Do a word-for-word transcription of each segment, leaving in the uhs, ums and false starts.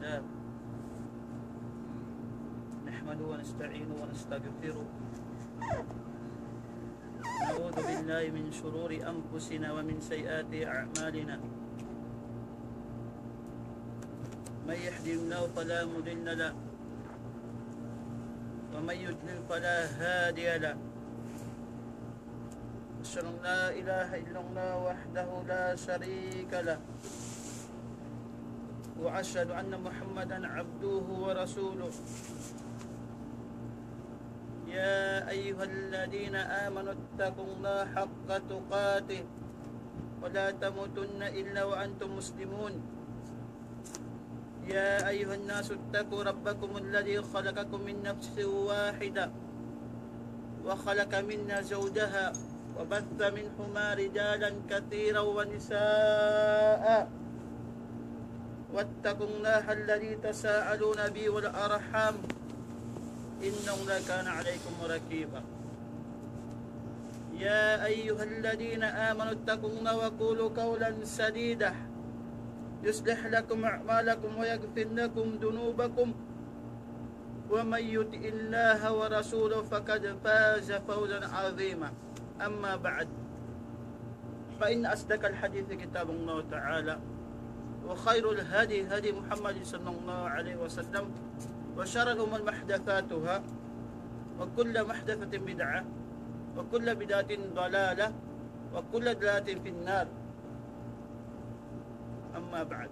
الله. نحمده ونستعينه ونستغفره. نعوذ بالله من شرور أنفسنا ومن سيئات أعمالنا. من يهده الله فلا مضل له، ومن يضلل فلا هادي له. أشهد أن لا إله إلا الله وحده لا شريك له، وأشهد أن محمدا عبده ورسوله. يا أيها الذين آمنوا اتقوا الله حق تقاته ولا تموتن إلا وأنتم مسلمون. يا أيها الناس اتقوا ربكم الذي خلقكم من نفس واحدة وخلق منها زوجها وبث منهما رجالا كثيرا ونساء، واتقوا الله الذي تساءلون به والأرحام، إن الله كان عليكم رقيبا. يا أيها الذين آمنوا اتقوا الله وقولوا قولا سديدا يصلح لكم أعمالكم ويغفر لكم ذنوبكم، ومن يطع الله ورسوله فقد فاز فوزا عظيما. أما بعد، فإن أصدق الحديث كتاب الله تعالى، وخير الهدي هدي محمد صلى الله عليه وسلم، وشر الأمور محدثاتها، وكل محدثة بدعة، وكل بدعة ضلالة، وكل ضلالة في النار. أما بعد.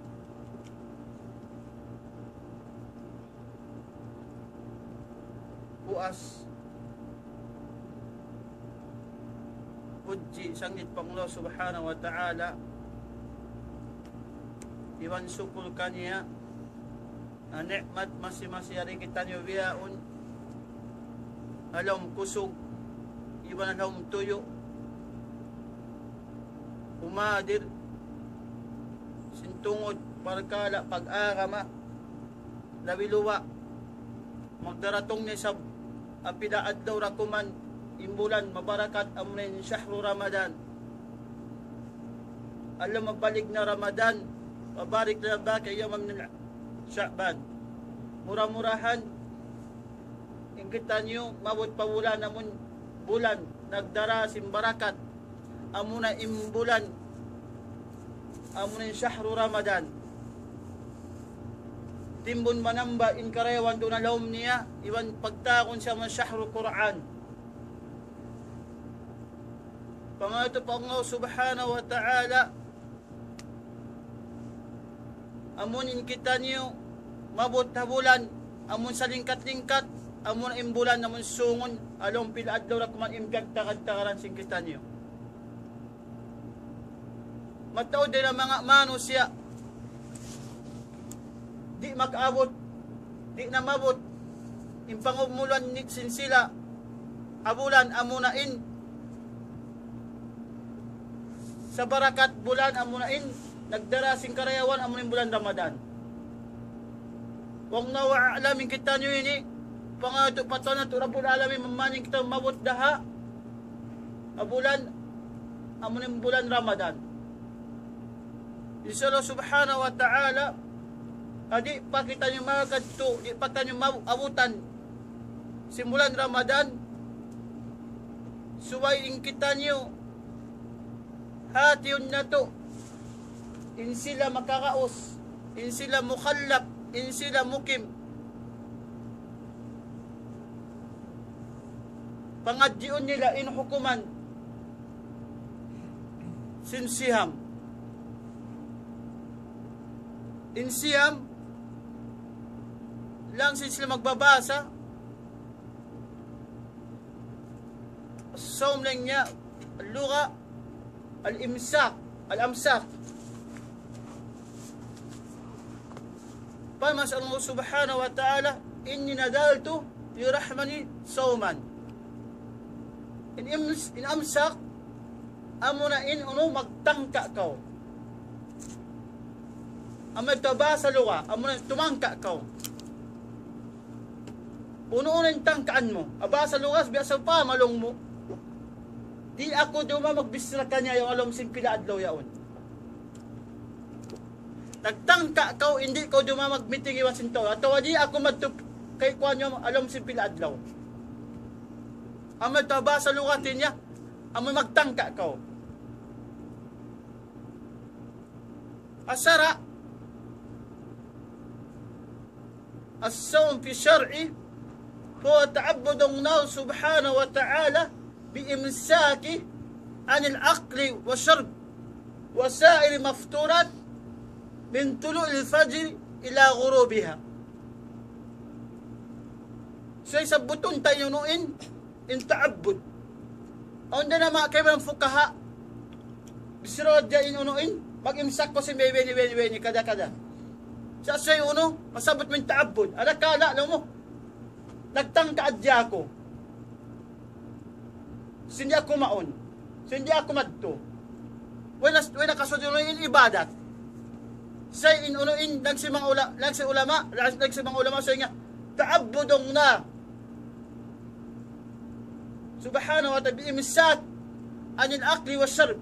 Puas, pudji, sanglit pa Allah Subhanahu wa Ta'ala, iban sukul kaniya, na ni'mat masi-masi yari kitaniyu bihaun, ha lawm kusug, iban ha lawm tuyu', humadir, sin tungud parkala' pag-agama, labi luba', magdaratung na isab ha pila adlaw da kuman in bulan mabarakat, amuna in shahru Ramadan. Adlaw mabalig na Ramadan, وبارك لنا بقية أيام من شعبان. Mura-murahan, in kitaniyu maabut pa bulan, amun bulan nagdara sin barakat, amuna in bulan, amuna in shahru Ramadan. Timbun manamba in karayawan duun ha lawm niya, iban pagtawagun siya man shahru Qur'an. Pangayutu pa Allah Subhanahu wa Ta'ala, amun in kitaniyu maabut ha bulan, amun salingkat-lingkat, amun in bulan, amun sungun, ha lawm pila adlaw da kuman in piyagtagad-tagaran sin kitaniyu. Mataud da in manga manusiya', di' makaabut, di' na maabut in pangumulan sin sila ha bulan, amuna in sa barakat bulan, amuna in nagdara sin karayawan, amuna in bulan Ramadan. Wallahu a'lam, in kitaniyu ini, pangayutu pa Tuhan natu' Rabbul Alamin, mamani kita maabut da ha bulan, amuna in bulan Ramadan. Insya Allah Subhanahu wa Ta'ala, di' pa kitaniyu makadtu, di' pa kitaniyu maabutan sin bulan Ramadan, subay in kitaniyu, hātihun natu', in sila makaraus, in sila mukallaf, in sila mukim. Pangadjiun nila in hukuman sin siyam. In siyam, laung sin sila magbabasa, sawm laung niya, lugha, al-imsak, al-amsak. Parman sin Allah Subhanahu wa Ta'ala, إني نذرت للرحمن صوما. In ims-, in amsak, amuna in unu, magtangka kaw. Amu in bahasa lugha, amuna tumangka kaw. Unu-unu in tangkaan mu. Ha bahasa lugha, biya' sa pa malung mu. Di' aku duma magbichara kaniya yaun ha lawm sin pila adlaw yaun. Nagtangka kaw, di' kaw dumā mag-meeting iban sin tau. Atawa di' aku madtu kay kuwan niyu, ha lawm sin pila adlaw. Amu in bahasa lugatin niya, amu in magtangka kaw. Asara, الصوم في الشرع هو تعبد الله سبحانه وتعالى بإمساك عن الأكل والشرب وسائر المفطرات من طلوع الفجر إلى غروبها. So, sabbutun ta in unu in, in ta'abbud. Awn da manga kaibanan fuqaha, bichara hadja in unu in, mag-imsak kaw sin biyayni, biyayni, biyayni, kada, kada. Sa' subay unu, masabbut mu in ta'abbud. Ada kala, laung mu, nagtangka hadja aku sin di' aku mawn, sin di' aku madtu. Way na, way na kasud unu in ibadat. Sa' in unu in, laung sin manga ula-, laung sin ulama, laung sin manga ulama, sa' nga, ta'abbudun na سبحانه وتعالى بإمساك عن الأكل والشرب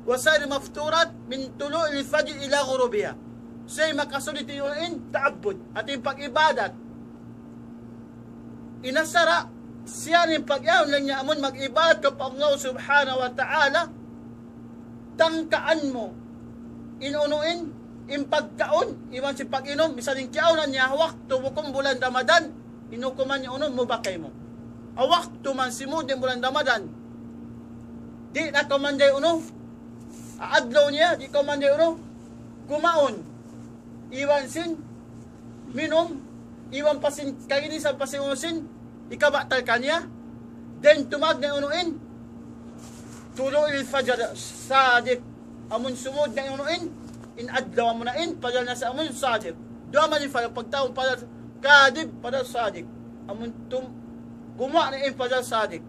وسائر المفطرات من طلوع الفجر إلى غروبها. Subay makasud in ta'abbud, hāti pag-ibadat. In sara', siya in pag-iyanun laung niya amun mag-ibadat kaw pa Allah Subhanahu wa Ta'ala, tangkaan mu in unu in, in pagkaun, iban sin pag-inum, misan in kiyaunan niya, waktu bukun bulan Ramadan, in hukuman niya unu, mubah kaymu. Ha waktu man simud in bulan Ramadan, di' na kaw manjari unu, ha adlaw niya, di' kaw manjari unu, kumaun, iban sin minum, iban pa sin kaginisan, pa sin unu sin hikabatal kaniya. Then tumawag na unu in, طلوع الفجر الصادق. Amun sumud na unu in, in adlaw amu na in, fajar na sa amun sadiq. Duwa man in fajar, pagtawagun fajar kadhib, fajar sadiq. Amun tum-, gumuwa' na in fajar sadiq.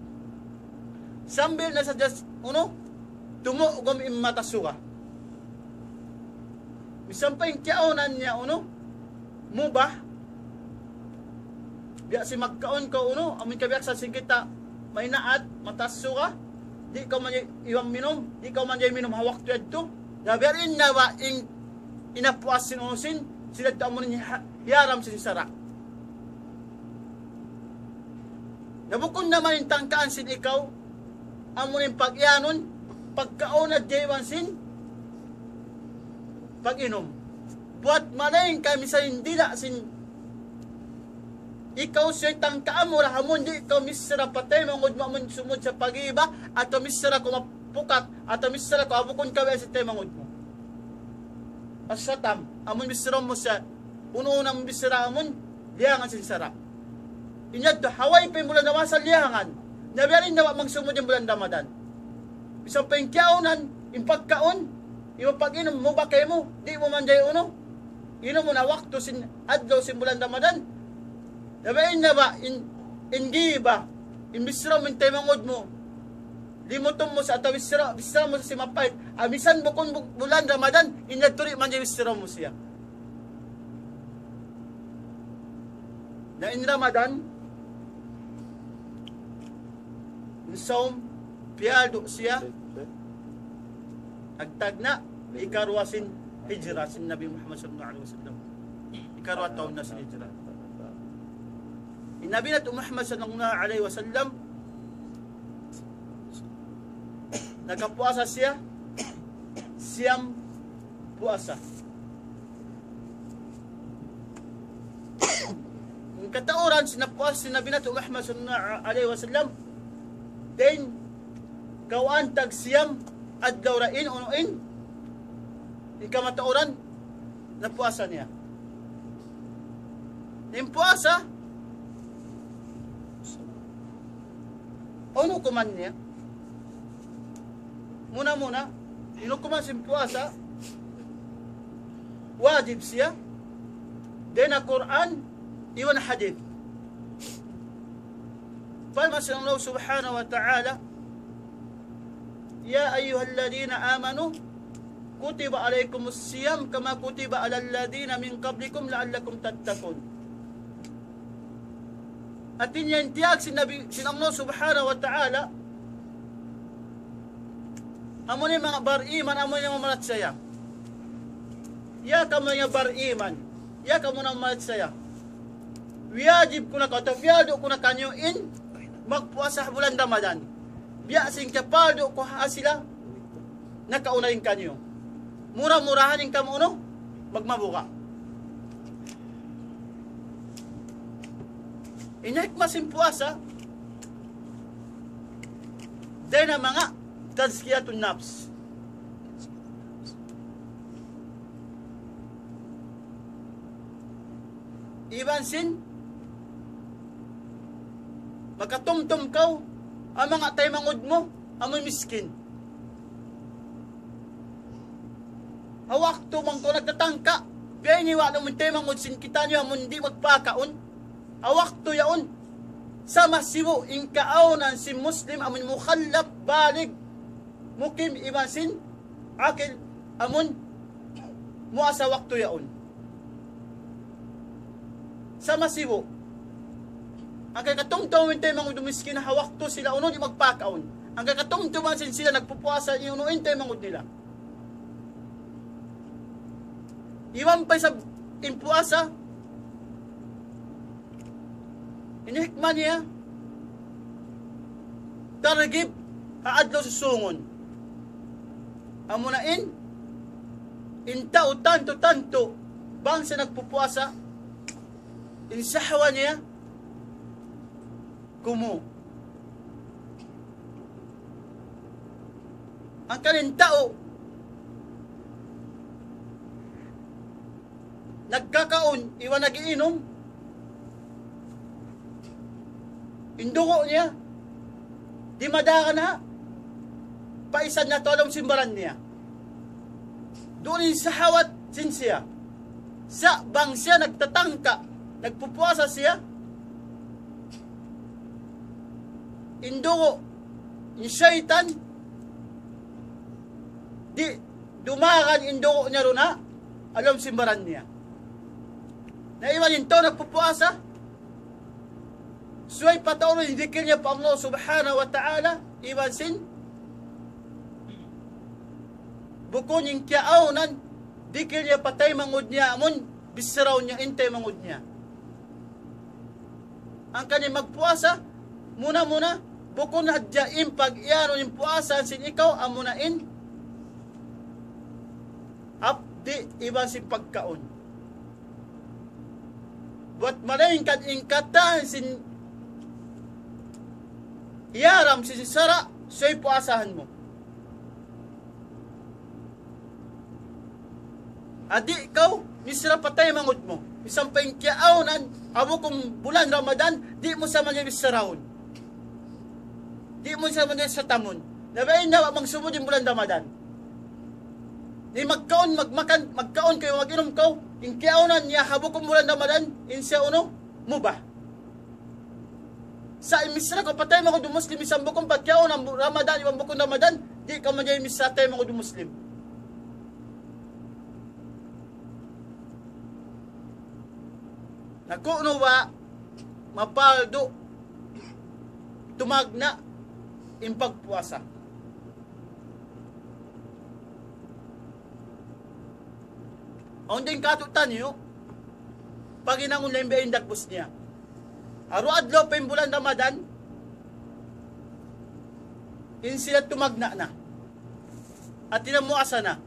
Sambil na sadja, unu, tumugum in mata suga. Misan pa in kiyaunan niya unu, mubah. Biya' sin magkaun kaw unu, amun kabiyaksahan sin kita, maynaat, mata suga, di' kaw manjari iban minum, di' kaw manjari minum ha waktu yadtu. Na biya' diin na ba in hinapuas sin unu sin, sila tu amun hi-, hiyaram sin sara'. Na bukun na man in tangkaan sin ikaw, amun in pag-iyanun, pagkaun hadja iban sin pag-inum. Buwat malaingkan misan in dila' sin ikaw subay tangkaan mu ra amun di' kaw michara pa taymanghud mu amun sumud sa pag'iba, atawa michara kaw mapukat, atawa michara kaw ha bukun kaw sin taymanghud mu. As-satam, amun bichara mu sa, unu-unu amun bichara amun liyaangan sin sara'. In yadtu, ha way pa in bulan Ramadan sa liyaangan. Na biya' diin na ba magsumud in bulan Ramadan. Misan pa in kiyaunan, in pagkaun, iban pag-inum, mubah kaymu, di' mu manjari unu. Inum mu na waktu sin adlaw sin bulan Ramadan. Na biya' diin na ba in, in giba, in bichara mu in taymanghud mu. Limutun mu sa atawa bichara, bichara mu sa sin mapait. Ah, misan bukun bu-, bulan Ramadan, in yadtu di' manjari bichara mu siya. Na in Ramadan, in sawm, piyardu' siya, nagtagna', ikaruwa sin hijra sin Nabi Muhammad sallallahu alayhi wasallam. Ikaruwa tahun na sin hijra. In Nabi natu' Muhammad sallallahu alayhi wasallam, nakapuasa siya, siyam puasa. In katauran sin puasa sin Nabi natu' Muhammad sallallahu alayhi wasallam, dayn kawaan tag siyam adlaw ra in, unu in, in kamatauran, na puasa niya. In puasa, unu hukuman niya? Muna-muna, in hukuman sin puasa, wajib siya, dayn ha Qur'an, iban hadith. Parman sin Allah subhanahu wa ta'ala, يا أيها الذين آمنوا كتب عليكم الصيام كما كتب على الذين من قبلكم لعلكم تتقون. Hāti niya in tiyawag sin Nabi, sin Allah subhanahu wa ta'ala, amu in manga bariman, amu in manga mangarachaya. Ya kamu manga bariman, ya kamu manga mangarasaya. Wajib kunu' katu', fardu kunu' kaniyu in magpuasa bulan Ramadan. Biya' sin kiyapardu ku ha sila nakauna dayn kaniyu. Mura-murahan in kamu unu, magmabuga'. In hikmah sin puasa, dayn ha manga tazkiyatun nafs. Iban sin, makatumtum kaw ha manga taymanghud mu, amun miskin. Ha waktu bang kaw nagtatangka, biya' ini wala' mu in taymanghud sin kitaniyu amun di' magpakaun. Ha waktu yaun, sa' masibu' in kaawnan sin Muslim amun mukallaf, balig, mukim iban sin akil amun muasa waktu yaun. Sa' masibu'. Hangkan katumtum in taymanghud miskin ha waktu sila unu di' magpakaun. Hangkan katumtum sin sila nagpupuasa in unu in taymanghud nila. Iban pa isab in puasa, in hikmah niya, targhib ha adlaw susūngun. Amuna in, in tau tantu-tantu, bang siya nagpupuasa, in sahwa niya, kumu. Hangkan in tau nagkakaun, iban nag-iinum, in dugu' niya, di' madagan ha paisan na ha lawm sin baran niya. Duun in sahawat sin siya. Sa' bang siya nagtatangka, nagpupuasa siya, in dugu', in saytan, di' dumagan in dugu' niya duun ha lawm sin baran niya. Na iban in tau nagpupuasa, subay pataurun in dikil niya pa Allah Subhanahu wa Ta'ala, iban sin bukun in kiyaawnan, dikil niya pa taymanghud niya amun, bissaraun niya in taymanghud niya. Hangkan in magpuasa, muna-muna, bukun hadja in pag-iyanun in puasa sin ikaw, amuna in hapdi' iban sin pagkaun. Buwat malaingkan in katan sin hiyaram sin sara', subay puasahan mu. Di' kaw misra pa taymanghud mu. Misan pa in kiyaawnan, ha bukun bulan Ramadan, di' mu sa man niya bissaraun. Di' mu sa man niya satamun. Na bang in nawa' magsubud in bulan Ramadan. Di' magkaun, magmakan, magkaun kaw, mag-inum kaw, in kiyaawnan niya ha bukun bulan Ramadan, in siya unu, mubah. Sa' in misra kaw pa taymanghud Muslim, misan bukun pa kiyaawnan Ramadan, iban bukun Ramadan, di' kaw manjari misra taymanghud Muslim. Na kunu' ba mapardu tumagna' in pagpuasa. Awn dayn kātu'niyu, paghinangun na in biya' in dagbus niya. Ha duwa adlaw pa in bulan Ramadan, in sila tumagna' na. Hāti niya muasa na.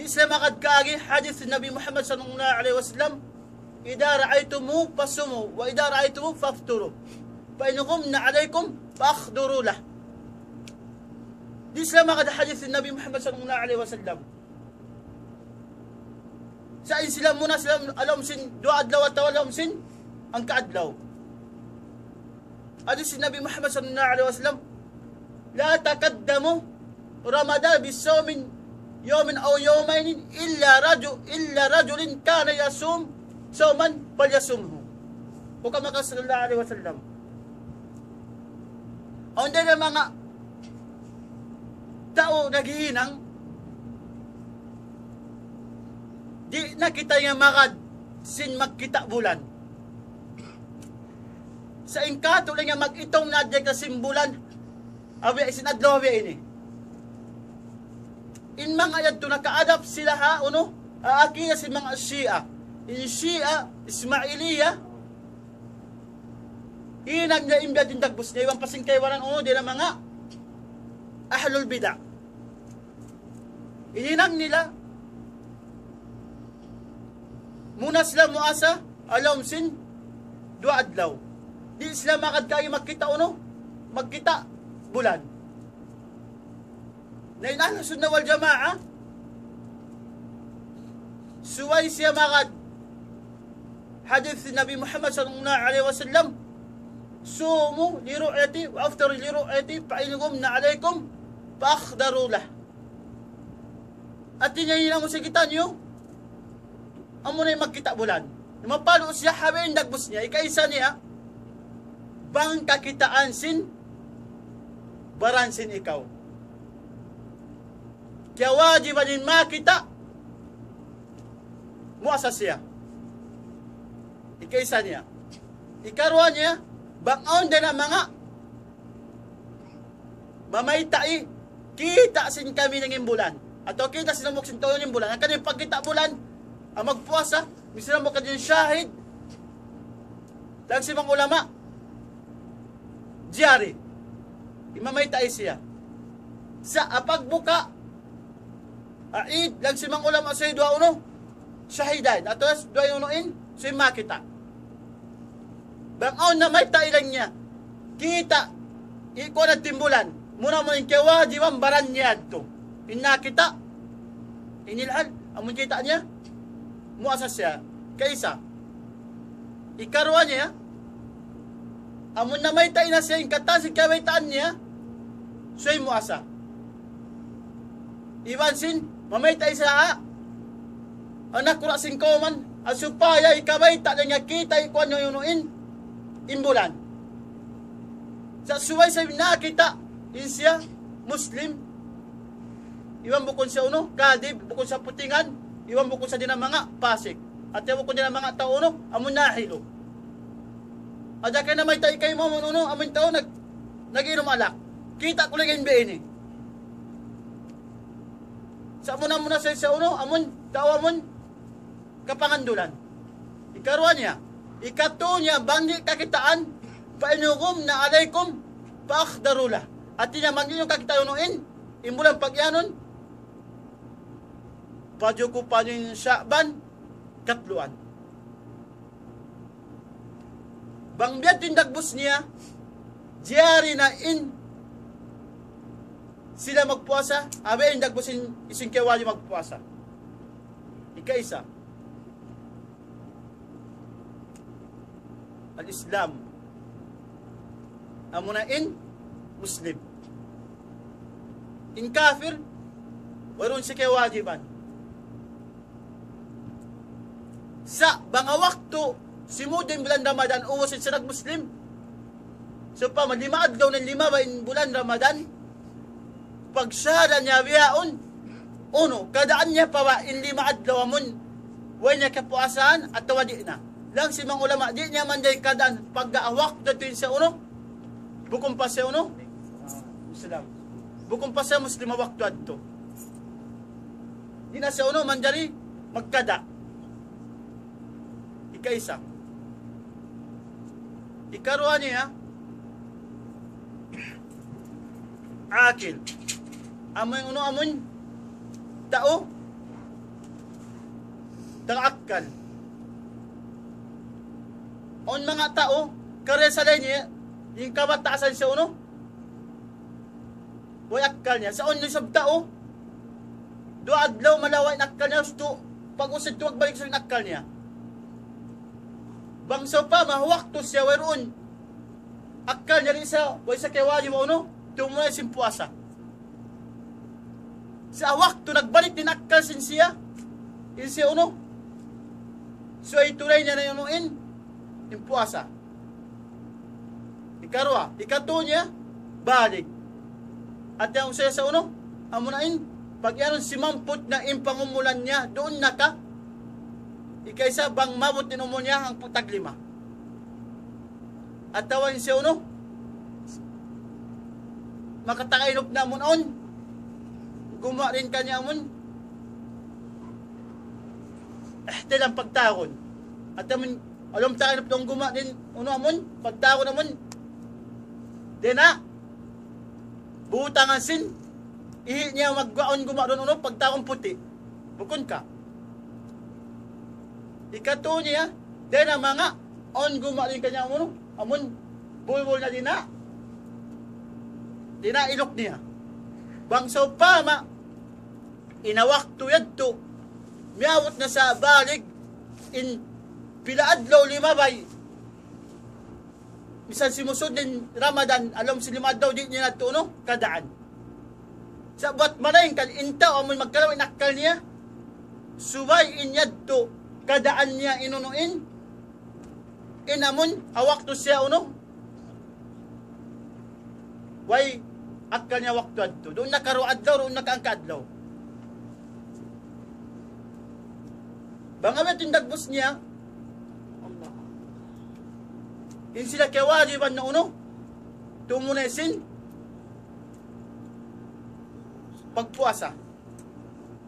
Di' sila makadkaagi, hadith Nabi Muhammad sallallahu alayhi wasallam, إذا رأيتموه فصوموا، وإذا رأيتموه فافطروا، فإن غم عليكم فاقدروا له. Di' sila makad hadith Nabi Muhammad sallallahu alayhi wasallam. Sa' in sila muna sila ha lawm sin duwa adlaw atawa ha lawm sin hangka adlaw. Hadith sin Nabi Muhammad sallallahu alayhi wasallam, لا تقدموا رمضان بصوم يوم أو يومين إلا رجل، إلا رجل كان يصوم صوما فليصمه. أو كما قال صلى الله عليه وسلم. Awn dayn ha manga tau naghihinang, di' na kita niya magad sin magkita' bulan. Sa' in kātu' laung niya mag-itung na hadja ka sin bulan, awi sin adlaw awi ini. In manga yadtu nakaadap sila ha, unu, ha akida sin manga Shia. In Shia, Ismailiya, hinang nila in biya' diin dagbus niya, iban pa sin kaibanan, unu, dayn ha manga ahlul bid'ah. In hinang nila, muna sila muasa, ha lawm sin duwa adlaw. Di' sila magad kaagi magkita', unu, magkita' bulan. Na in Ahlus Sunnah wal Jamaah, subay siya magad hadith Nabi Muhammad sallallahu alayhi wasallam, صوموا لرؤيته وأفطروا لرؤيته فإن غم عليكم فاقدروا له. Hati niya, hinangun sin kitaniyu, amuna in magkita' bulan. Mapalu' siya ha biya' diin dagbus niya, ikaisa niya, bang kakitaan sin baran sin ikaw. Kiyawajiban in makakita', muasa siya. Ikaisa niya. Ikaruwa niya, bang awn dayn ha manga mamayta', kita' sin kami in bulan. Atawa kita' sin hambuuk sin tau in bulan. Hangkan in pagkita' bulan, ha magpuasa, misan hambuuk kaniya shahid, laung sin manga ulama, jari. In mamayta' siya. Sa' ha pagbuka', ha Eid, laung sin manga ulama subay duwa, unu, shahidayn. Atawa duwa, unu, in, subay makakita'. Bang awn namayta' laung niya, kita', ikuan na in bulan, muna-muna in kiyawajiban baran niya yadtu. In nakakita', in hilal, amun kita' niya, muasa siya. Kaisa. Ikaruwa niya, amun namayta' na siya, in katan sin kabaytaan niya, subay muasa. Iban sin, mamayta' siya ha, anak kura' sin kawman, ha supaya hikabayta' niya kita' ikuan niya, unu, in, in bulan. Sa' subay sa' nakakita', in siya, Muslim, iban bukun siya, unu, kadhib, bukun siya putingan, iban bukun siya dayn ha manga pasik. Atawa bukun dayn ha manga tau, unu, amun nahilu. Ada kay namayta' kaymu, amun, unu, amun tau nag-, nag-inum alak. Kita' ku laung in biya' ini. Sa' muna-muna sa, sa, unu, amun tau, amun kapangandulan. Ikaruwa niya. Ikatu niya, bang di' kakitaan, فإن غم عليكم فاقدروا له. Hati niya, bang di' niyu kakitaan, unu, in, in bulan, pagiyanun, pajukupan in Sha'ban, katluan. Bang biya' diin dagbus niya, jari na in sila magpuasa, ha biya' diin dagbus in, sin kiyawajib magpuasa. Ikaisa. Al-Islam. Amuna in Muslim. In kafir, wayruun siya kiyawajiban. Sa' bang ha waktu simud in bulan Ramadan, ubus in siya nag-Muslim. Sawpama, lima adlaw na limabay in bulan Ramadan, pagshahada niya bihaun, unu, kadaan niya pa ba in lima adlaw amun way niya kapuasahan atawa di' na. Laung sin manga ulama, di' niya manjari kadaan pagga ha waktu yadtu in siya, unu, bukun pa siya, unu, Islam. Bukun pa siya Muslim ha waktu yadtu. Di' na siya, unu, manjari magkada'. Ikaisa. Ikaruwa niya, akil. Amun, unu, amun tau taga akkal. Awn manga tau, karisalay niya, in kabatasan siya, unu, way akkal niya. Sa' awn isab tau, duwa adlaw malawa' in akkal niya, gusto, pag-usig tumagbalik sa' in akkal niya. Bang sawpama, waktu siya wayruun akkal niya, di' siya, way siya kiyawajiban, unu, tumulay sin puasa. Sa' waktu nagbalik in akkal sin siya, in siya, unu, subay tulay niya na, unu, in, in puasa. Ikaruwa, ikatu niya, balig. Hati niya, unu, amuna in, pagiyanun simamput na in pangumulan niya, duun na ka. Ikaisa, bang maabut in umul niya hangpu' taglima. Atawa in siya, unu, makatagainup na amun awn gumuwa' dayn kaniya amun, eh, tilang pagtawagun. Atawa amun, alam tayo na pagtawagun gumuwa' dayn, unu amun, pagtawagun amun, di' na, butangan sin, ihi' niya magguwa' awn gumuwa' duun, unu, pagtawagun puti'. Bukun ka. Ikatu niya, di' na manga, awn gumuwa' dayn kaniya amun, amun, bulbul na di' na, di' na iluk niya. Bang sawpama, in ha waktu yadtu, miyabut na sa balig, in pila adlaw limabay, misan simusud in Ramadan, ha lawm sin lima adlaw, di' niya na tuud, unu, kadaan. Sa' buwat malayngkan, in tau amun magkalawa' in akkal niya, subay in yadtu, kadaan niya in unu in, in amun, ha waktu siya unu, way akkal niya waktu yadtu. Duun na karuwa adlaw, duun na kaangka adlaw. Bang awn in dagbus niya, in sila kiyawajiban na unu, tumunay sin pagpuasa.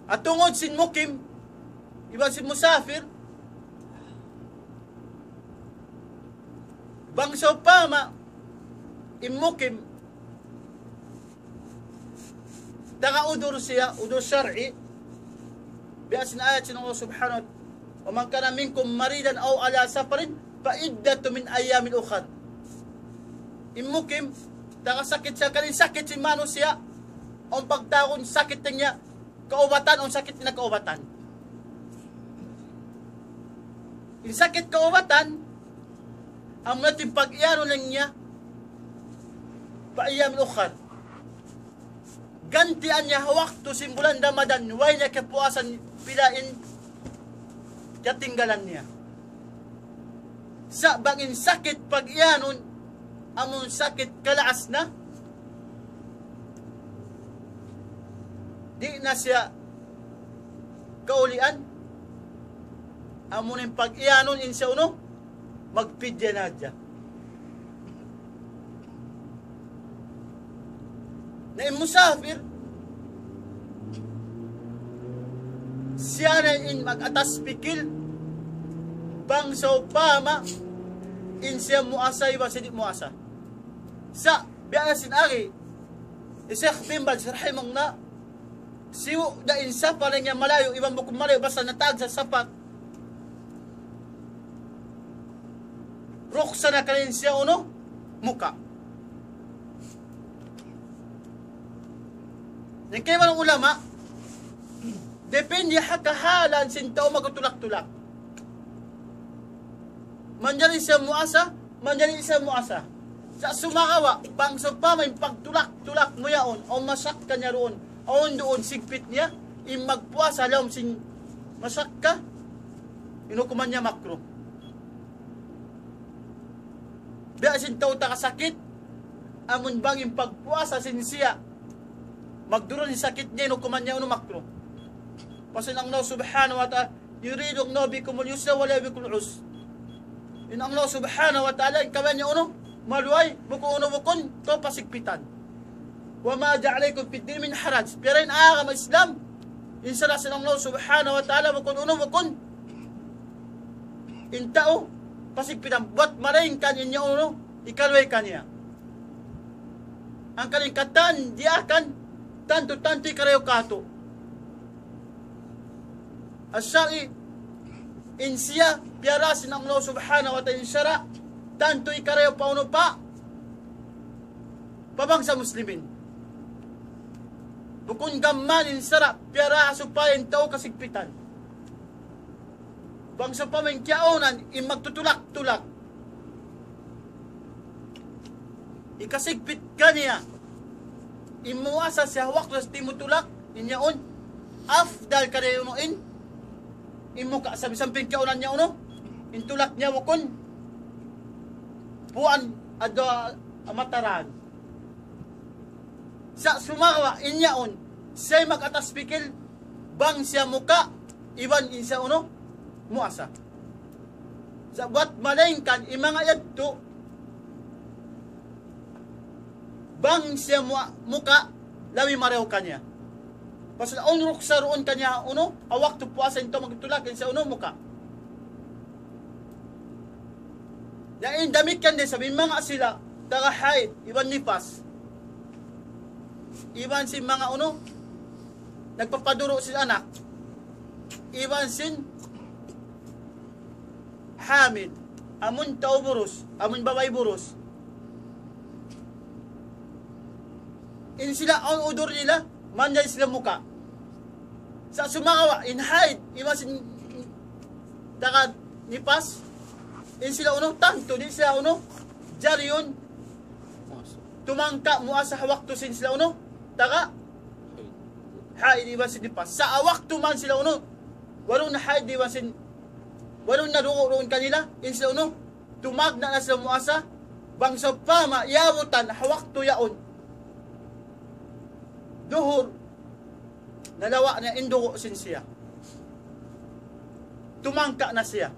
At tungud sin mukim, iban sin musafir, bang sawpama, in mukim, taga udur siya, udur shar'i. Biya' sin ayat sin Allah subhanahu wa ta'ala, ومن كان منكم مريضا أو على سفر فعدة من أيام أخر. In mukim, taga sakit siya, kari sakit sin manusiya', awn pagtawagun sakit niya, kaubatan, awn sakit niya kaubatan. In sakit kaubatan, amu na in pag-iyanun niya, فأيام أخر. Gantian niya ha waktu sin bulan Ramadan, way niya kiyapuasan pila in kiyatinggalan niya. Sa' bang in sakit pag-iyanun, amun sakit kalaas na, di' na siya kaulian, amun in pag-iyanun in siya unu, magpidya na hadja. Na in musafir, siya na in mag-atas pikil, bang sawpama, in siya muasa iban siya di' muasa. Sa', biya' na sin agi, hi Sheikh bin Baz rahimahullah, sibu' da in safar niya malayu', iban bukun malayu', basta nataag sa safar. Ruksa na kaniya siya unu, muka. In kaibanan ulama, depende ha kahalan sin tau magtulak-tulak. Manjari siya muasa, manjari siya muasa. Sa' sumagawa', bang sawpama in pagtulak-tulak mu yaun, awn masakka niya duun, awn duun sigpit niya, in magpuasa ha lawm sin masakka, in hukuman niya makruh. Biya' sin tau taga sakit, amun bang in pagpuasa sin siya, magdurun in sakit niya, in hukuman niya unu, makruh. Pasal in Allah subhanahu wa ta'ala, يريد الله بكم اليسر ولا يريد بكم العسر. In Allah subhanahu wa ta'ala, in kabayaan niya unu, maluhay, bukun unu, bukun, tau pasigpitan. وما جعل عليكم في الدين من حرج. Piyara in agama Islam, in sara' sin Allah subhanahu wa ta'ala, bukun unu, bukun, in tau pasigpitan. Buwat malayngkan in niya unu, hikaluhay kaniya. Hangkan in katan, diyaak, tantu-tantu hikarayaw kātu'. As-shar'i, in siya, piyara sin Allah subhanahu wa ta'ala in sara', tantu hikarayaw pa unu pa, pa bangsa Muslimin. Bukun gamman in sara', piyara supaya in tau kasigpitan. Bang sawpama in kiyaunan, in magtutulak-tulak, hikasigpit kaniya, in muasa siya ha waktu sa' timutulak, in yaun, afdal kaniya unu in, in muka sabi sampay in kiyaunan niya unu, in tulak niya bukun, puan adlaw mataran. Sa' sumagawa' in yaun, siya mag-atas pikil, bang siya muka, iban in siya unu, muasa. Sa' buwat malayngkan, in manga yadtu, bang siya mu-, muka, labi marayaw kaniya. Pasal awn ruksa duun kaniya, unu, ha waktu puasa in tau magtulak, in siya, unu, muka. Na in damikkiyan da isab in manga sila, taga haid, iban nifas. Iban sin manga, unu, nagpapaduru' sin anak. Iban sin hamil, amun tau burus, amun babai burus. In sila awn udur nila, manjari sila muka. Sa' sumagawa', in haid, iban sin taga nifas, in sila unu, tantu, di' sila unu, jari yan, tumangka muasa ha waktu sin sila unu, taga haid iban sin nifas. Sa' ha waktu man sila unu, wayruun haid iban sin, wayruun na dugu' duun kanila, in sila unu, tumagna' na sila muasa, bang sawpama, iyabutan, ha waktu yaun. Duhur, nalawa' na in dugu' sin siya. Tumangka na siya.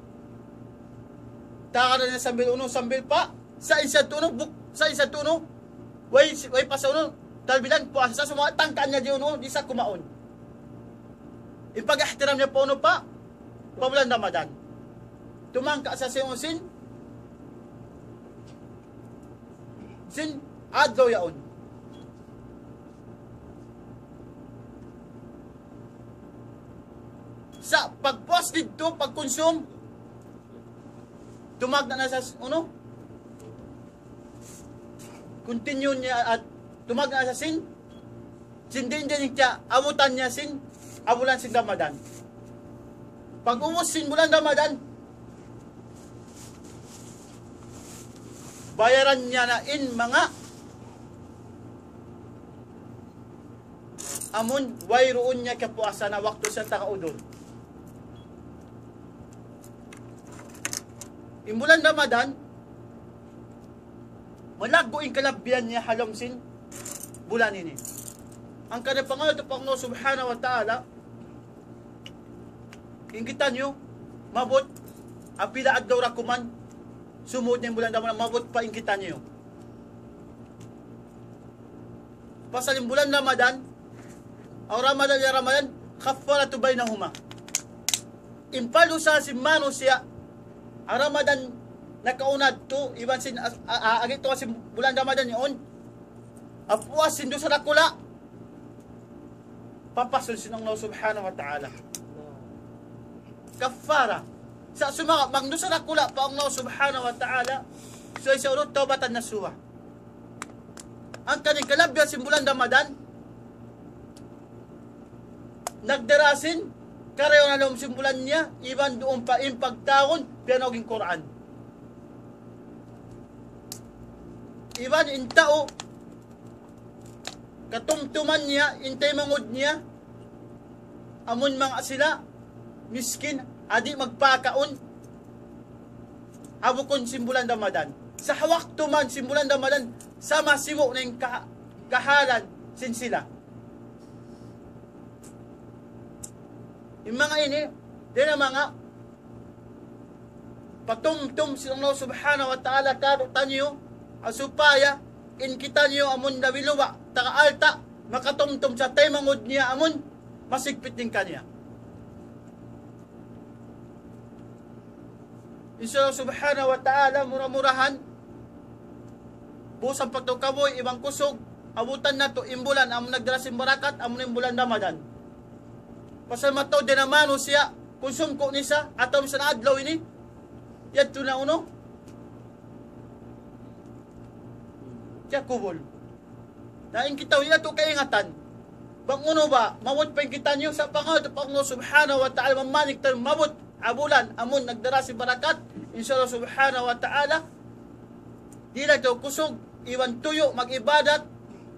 Tagad na sambil unu, sambil pa, sa' in siya tuud, buk-, sa' in siya tuud, way, way pa sa unu, talbilan, puasa sa sumagawa' tangkaan niya di' unu, di' sa kumaun. In pag-ihtiram niya pa unu pa, pa bulan Ramadan. Tumangka sa sin, sin, sin adlaw yaun. Sa' pagpuas didtu, pagkunsum, tumagna' na sa, unu? Continue niya at tumagna' na sa sin, sin din din siya, abutan niya sin, ha bulan sin Ramadan. Pag-ubus sin bulan Ramadan, bayaran niya na in manga amun wayruun niya kapuasan ha waktu siya taga udur. In bulan Ramadan, malaggu' in kalabihan niya ha lawm sin bulan ini. Hangkan pangayuun ta pa Allah Subhanahu wa Ta'ala, in kitaniyu, maabut, ha pila adlaw ra kuman, sumud na in bulan Ramadan, maabut pa in kitaniyu. Pasal in bulan Ramadan, aw Ramadan ila Ramadan, kaffaratu baynahuma. In pagdusa sin manusiya', ha Ramadan nakauna tu, iban sin, a, a, a, agi tu sin bulan Ramadan yaun, ha puas sin dusa dakula', papasun sin Allah Subhanahu wa Ta'ala. Kaffara. Sa' sumagawa' bang dusa dakula' pa Allah Subhanahu wa Ta'ala, subay siya unu, tawbatan nasuha. Hangkan in kalabihan sin bulan Ramadan, nagdara sin karayawan ha lawm sin bulan niya, iban duun pa in pagtawagun, piyanaug in Qur'an. Iban in tau, katumtuman niya, in taymanghud niya, amun manga sila, miskin, di' magpakaun, ha bukun sin bulan Ramadan. Sa' ha waktu man sin bulan Ramadan, sama sibu' na in ka-, kahalan sin sila. In manga ini, di' na manga patumtum sin Allah Subhanahu wa Ta'ala kātu'niyu, ha supaya in kitaniyu amun labi luba', taga alta', makatumtum sa taymanghud niya amun masigpit dayn kaniya. Insya Allah Subhanahu wa Ta'ala, mura-murahan, busan pa tuud kabuhi' iban kusug, abutan natu' in bulan, amun nagdara sin barakat, amun in bulan Ramadan. Pasal mataud in manusiya', kunsum ku nisa, atawa misan adlaw ini, yadtu na unu, tiya kubul. Na in kita, di' natu' kaingatan. Bang unu ba, maabut pa in kitaniyu, sa' pangayuun ta pa Allah Subhanahu wa Ta'ala, mamanik ta maabut, ha bulan, amun nagdara sin barakat, insya Allah Subhanahu wa Ta'ala, di' na tuud kusug, iban tuyu', mag-ibadat,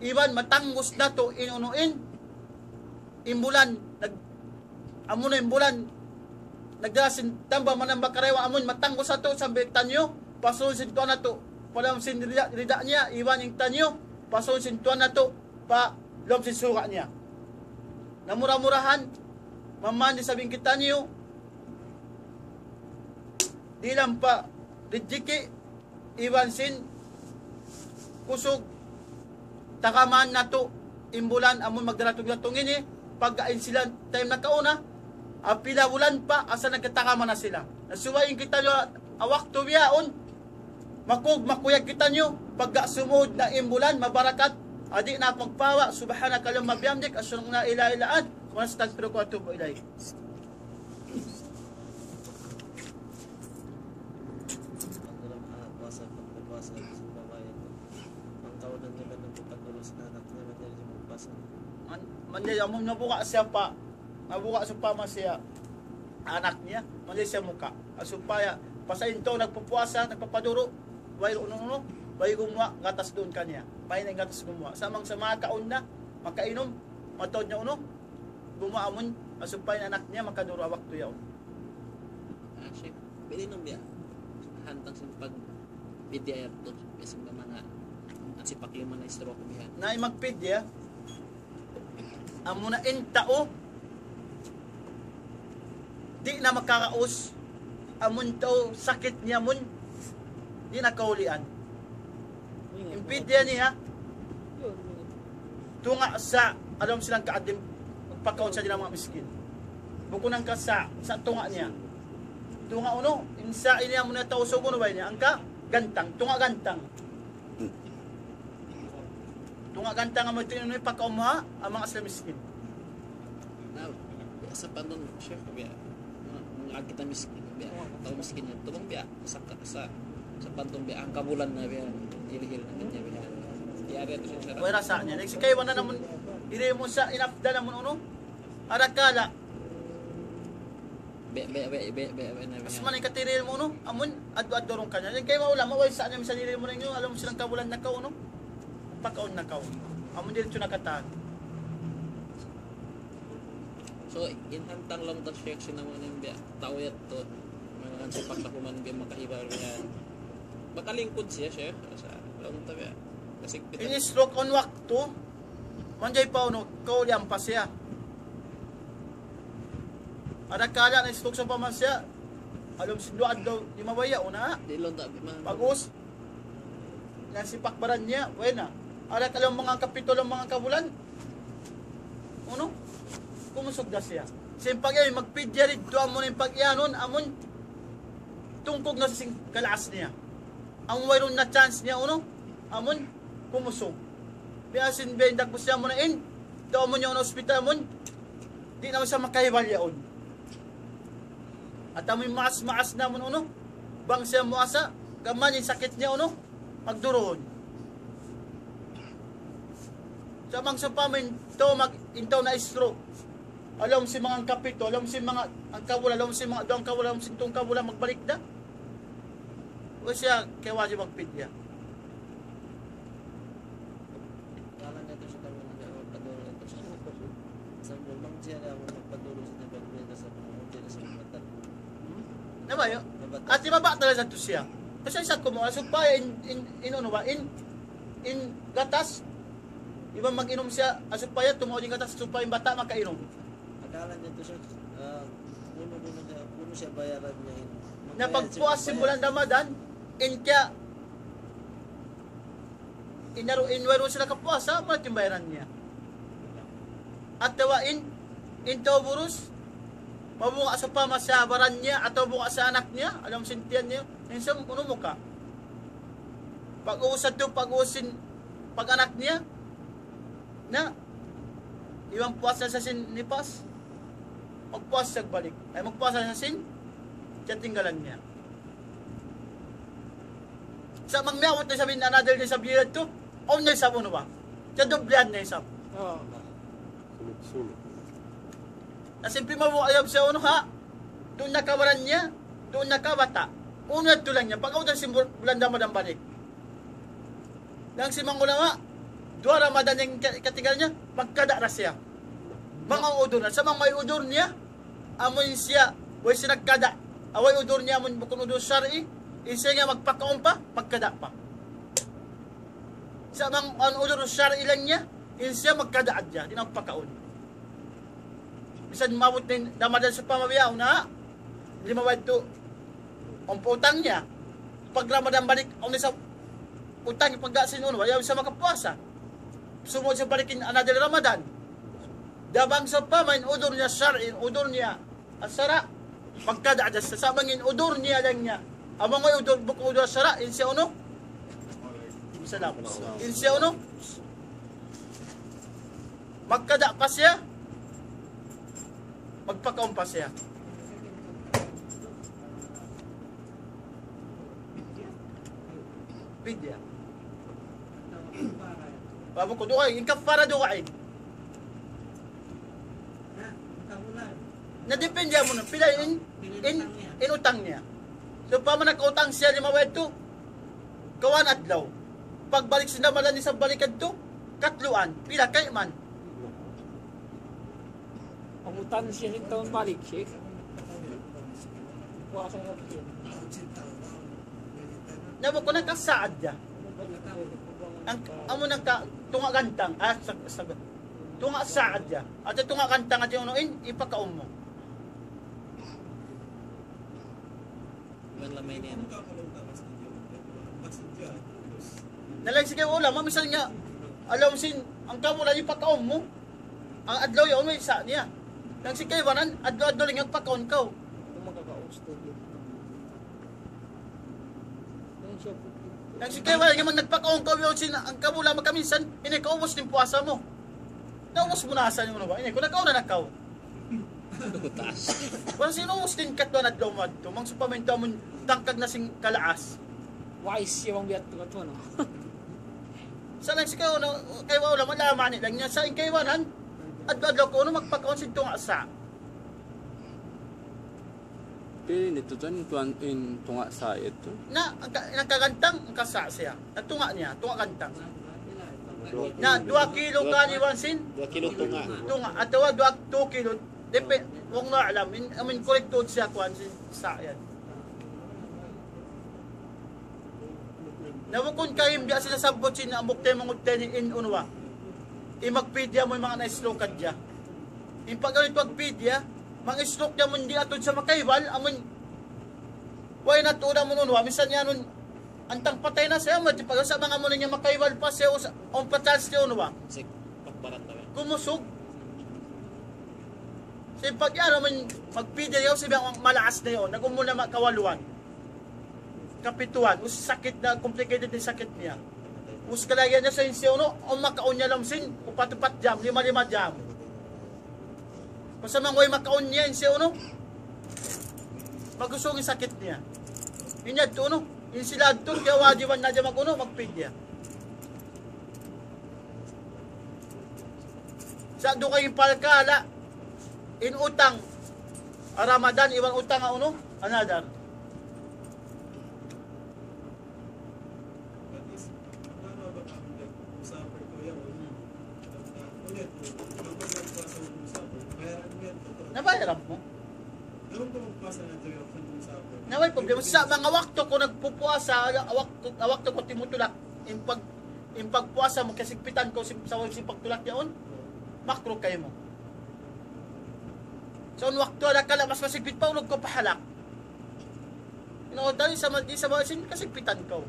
iban matanggus natu', in unu in, in bulan, nag-, amun in bulan, nagdara sin tambah manambah karayawan amun matanggus natu' sambil kitaniyu, pasun sin Tuhan natu', pa lawm sin rida, rida niya, iban in kitaniyu, pasun sin Tuhan natu', pa lawm sin surga' niya. Na mura-murahan, mamandi sabing kitaniyu, dihilan pa rijiki', iban sin kusug, tagaman natu', in bulan amun magdaratung-datung ini, Pagga in sila time nakauna, ah, pila bulan pa, asal nagkatakaman na sila. Na subay in kitaniyu, ah, waktu bihaun, makug-, makuyag kitaniyu, pagga sumud na in bulan, mabarakat, ah, di' na magpawa, سبحانك اللهم وبحمدك، أشهد أن لا إله إلا أنت، أستغفرك وأتوب إليك. Dalam anak puasa, pagpuasa, sa babai. Ang kawanan niya ka nagpapagulus na anak niya, man niya rin magpuasa. Man, man niya, amun nabuka siya pa, nabuka sawpama siya, anak niya, man niya siya muka. Supaya, pasal in tau nagpupuasa, nagpapaduru, way unu-unu, way gumuwa', gatas duun kaniya. May na gatas gumuwa'. Sa' bang sa makaun na, makainum, mataud niya unu, gumuwa' amun, supaya in anak niya makaduru ha waktu yaun. Ah, Sheikh, pwede nung biya', hantang sin pagpidya yadtu, biya' sin manga, ang sipak lima na stroke biya'. Na in magpidya, amuna in tau, di' na makaraus, amun tau sakit niya amun, di' na kaulian. In pidya niya, tunga' sa' alam silang kaadim, pagkaun sa' di' na manga miskin. Bukun hangka sa', sa' tunga' niya. Tunga' unu, in sa' ini amuna tau sugun ba ini, hangka gantang, tunga' gantang. Tunga' gantang amu itu in unu pagkaun mu ha, ha manga sila miskin. Na, biya' sapantun, Sheikh, biya', manga kita miskin, biya', tau miskin yadtu, bang biya', sa, sa, sapantun biya', hangka bulan na biya', hilihil na kaniya biya'. Di' ari yadtu sin sara'. Way rasa niya. Next, kaibanan amun, diri mu sa' in afdal amun unu, arakala', Be, be, be, be, be, be, na, be. Asal man in katiril mu, no? Amun, addu-addu duun kaniya. Yan kay maula, maway sa' niya, misan diri mu na inyo, alam silang kabulan na kaw, no? Pakaun na kaw. Amun diretso na katan. So, in hantang laung ta, Sheikh, sin amu in biya' tau yadtu, manga sipak na kuman biya' makahibar biya'. Makalingkud siya, Sheikh. Sa' laung ta biya'. Kasi kita In stroke on waktu, manjari pa unu, kaulian pa siya. Ada kala na-stroke sawpama siya, ha lawm sin duwa adlaw, di' mabaya', unu? Di' laung ta, ma- Bagus. Na sipak baran niya, way na. Ada kala manga kapitu, manga kabulan. Unu? Kumusug da siya. Sin pag-, eh, magpidya didtu, amun in pag-iyanun, amun tungkug na sin kalaas niya. Amun wayruun na chance niya, unu? Amun kumusug. Biya' sin biya' in dagbus niya amun in, daw amun yaun hospital amun, di' na man siya makahibal yaun. Atawa amun maas-maas na amun, unu? Bang siya muasa, gam mayan in sakit niya, unu? Magduruhun. Sa' bang sawpama in tau mag-, in tau na-stroke. Ha lawm sin manga hangkapitu, ha lawm sin manga hangkabulan, ha lawm sin manga duwa hangkabulan, ha lawm sin tū hangkabulan, magbalik da. Way siya kiyawajib magpidya. Kalan niya tu sa kami niya, magpadulun niya tu sa kami. Sa' bang siya na magpadulun sa kami niya sa kami niya sa kami. Na ba yun? Mabata. Ati mabata na sa tu siya. Kasi sa' kumu, supaya in, in, in, unu ba, in, in gatas, iban mag-inum siya, supaya tumaud in gatas, supaya in bata' makainum. Akala niya tu siya, ah, kunu, kunu siya, kunu siya bayaran niya in. Na pagpuas sin bulan Ramadan, in kaya, in naru-, in wayruun sila kapuasa, muna in bayaran niya. Atawa in, in tau burus, mabunga' sawpama sa baran niya, atawa bunga' sa anak niya, ha lawm sin tiyan niya, in sa unu mu ka. Pag-uusad tu, pag-uusin, pag-anak niya, na, iban puasa sa sin nipas, magpuasa balik. Ay, magpuasa sa sin, tiyatinggalan niya. Sa' bang miyabut na isab in another na isab yadtu, awn na isab unu ba? Tiyadublihan na isab. Oo. Sunod-sunod. Na simpli mabuka' isab siya unu ha? Duun na ka baran niya, duun na ka bata'. Unu yadtu laung niya, pag-abut na sin bul-, bulan Ramadan balik. Laung sin manga ulama, duwa Ramadan in ka-, katinggalan niya, magkada' da siya. Manga udur na, sa' bang way udur niya, amun siya, way siya nagkada'. Way udur niya amun bukun udur shar'i, in siya nga magpakaun pa, magkada' pa. Sa' bang awn udur shar'i laung niya, in siya magkada' hadja, di' na magpakaun. Misan maabut na in Ramadan sawpama biya' unu, di' mabayad tu, awn pa utang niya. Pag Ramadan balik, awn na isab utang, pagga sin unu, way na isab makapuasa. Sumud siya balik in another Ramadan. Dabang sa pa, main udur niya sar', in udur niya asara'. Pagkada' da sa, sa' bang in udur niya lang niya. Amang way udur, bukun udur asara', in siya unu? Salam. In siya unu? Magkada' pa siya. Magpakaun pa siya. Pidya. Babu ko dugaing, in kaffara dugaing. Na depende mu na, pila in, in, in utang niya. So, pa man nakautang siya lima waytu, kawhaan adlaw. Pagbalik sin Ramadan isab balik adtu, katluan, pila kayman. Pangutang siya sin taun balik, Sheikh. Puasa na siya. Na bukun nagkasaad siya. Ang, amu nagka, tunga' gantang, ah, sa, sa, tunga' saad siya. At tunga' gantang at yung in, ipakaun mu. Iban lamay niya. Na laung sin ulama, misan nga, alam sin, ang kamu lagi pakaun mu. Ang adlaw yaun, way sa' niya. Laung sin kaibanan, adlaw-adlaw lang pakaun kaw. Kung makakaus to, yun. Laung sin kaibanan, nga man nagpakaun kaw, yaun sin, ang kamu lagi makaminsan, ini kaubus in puasa mu. Naubus mu na asa niyu na ba? Ini, kung nakauna na kaw. Taas. Wala' sin ubus in katuan adlaw mu adtu. Bang sawpama in tau mu tangkag na sin kalaas. Wais siya bang biya' tu katuan, no? Sa' laung sin kaibanan, kay wala' malama ni lang niya. Sa' in kaibanan, adlaw-adlaw kaw, unu, magpakaun sin tunga' sa'. Pili nito tuan, tuan in tunga' sa' itu. Na, ang ka-, nagkagantang, ang kasa' siya. Na tunga' niya, tunga' gantang. Na, duwa kilo kaniwan sin? Duwa kilo tunga'. Tunga', atawa duwa, two kilo. Depe, wallahu a'lam. In, amin, correct tuud siya kuan sin sa' yan. Na bukun kain biya' sin nasabbut sin hambuuk taymanghud taniyu in unu ba. In magpidya mu in manga na-stroke hadja. In pag-alit magpidya, mang-stroke niya mu di' atud sa makaibal, amun, way na tuud amun unu ba, misan yan nun, antang patay na siya, mati pa sa manga muna niya makaibal pa siya, usa, ang patas siya unu ba. Sik, pagbarat na yan. Kumusug. Sa pag yan, amun, magpidya yaun, sabi ang malaas na yaun, nag-umul na makawaluan. Kapituan, us sakit na, complicated na sakit niya. Us kalagihan niya sa insiyo, no? O makaun niya lam sin, upat-upat jam, lima-lima jam. Basta man way makaun niya, insiyo, no? Mag-usung in sakit niya. Inya tu, no? In sila tu, kaya wajiban na dyan mag-, unu, magpidya. Sa' dugaing parkala', in utang, Ramadan, iban utang, unu, another. Nabayaran mu? Na way problema. Sa' manga waktu ku nagpupuasa, waktu, waktu ku timutulak, in pag-, in pagpuasa mu kasigpitan ku sin, sa' sin pagtulak yaun, makruh kaymu. Sa' in waktu ada kala' mas masigpit pa, ulug ku pa halak. Ino, dahil sa' ma-, di' sa' ma-, sin kasigpitan ku.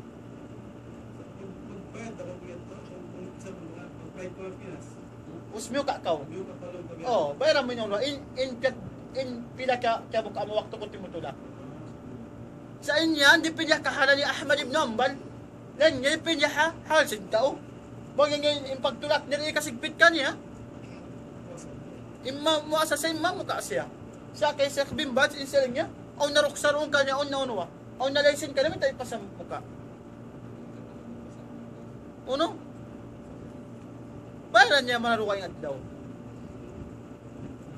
Us miyuka' kaw. Oh, bayaran mu in unu, in, in, in pila ka, ka buka mu waktu ku timutulak. Sa' in yan, dipindi ha kahalan hi Ahmad ibn Hanbal. Laung niya, dipindi ha hal sin tau. Bang in, in pagtulak niya, di' kasigpit kaniya. In ma-, muasa sa' in mamuka' siya. Sa' kay Sheikh bin Baz, in siya laung niya, awn na ruksa duun kaniya, awn na unu ba. Awn na laysin kaniya, minta' ipasa muka'. Unu? Bayaran niya mararuwa in adlaw.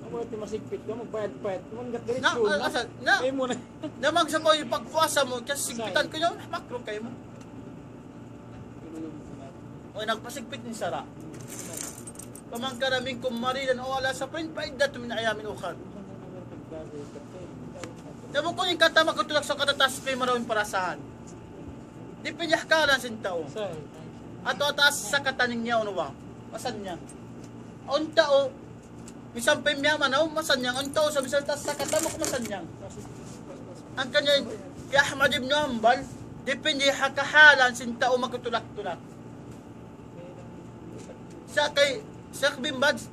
Amu na ti masigpit ka, magbayad-bayad. Manggat diretso na. Na, asa, na. Ay mo na. Na magsabaw in pagpuasa mu, kasi sigpitan ku yan, makruh kaymu. O, nagpasigpit in sara'. فمن كان منكم مريضا أو على سفر فعدة من أيام أخر. Na bukun in kata makatulak sa' kata tasbih marayaw in parasahan. Dipindi ha kahalan sin tau. Atawa taas sakatan niya unu ba. Masannyang. Awn tau, misan pa in miyamanaw, masannyang. Awn tau sa' misan taas sakatan, masannyang. Hangkan yan, hi Ahmad ibn Hanbal, dipindi ha kahalan sin tau makatulak-tulak. Sa' kay Sheikh bin Baz,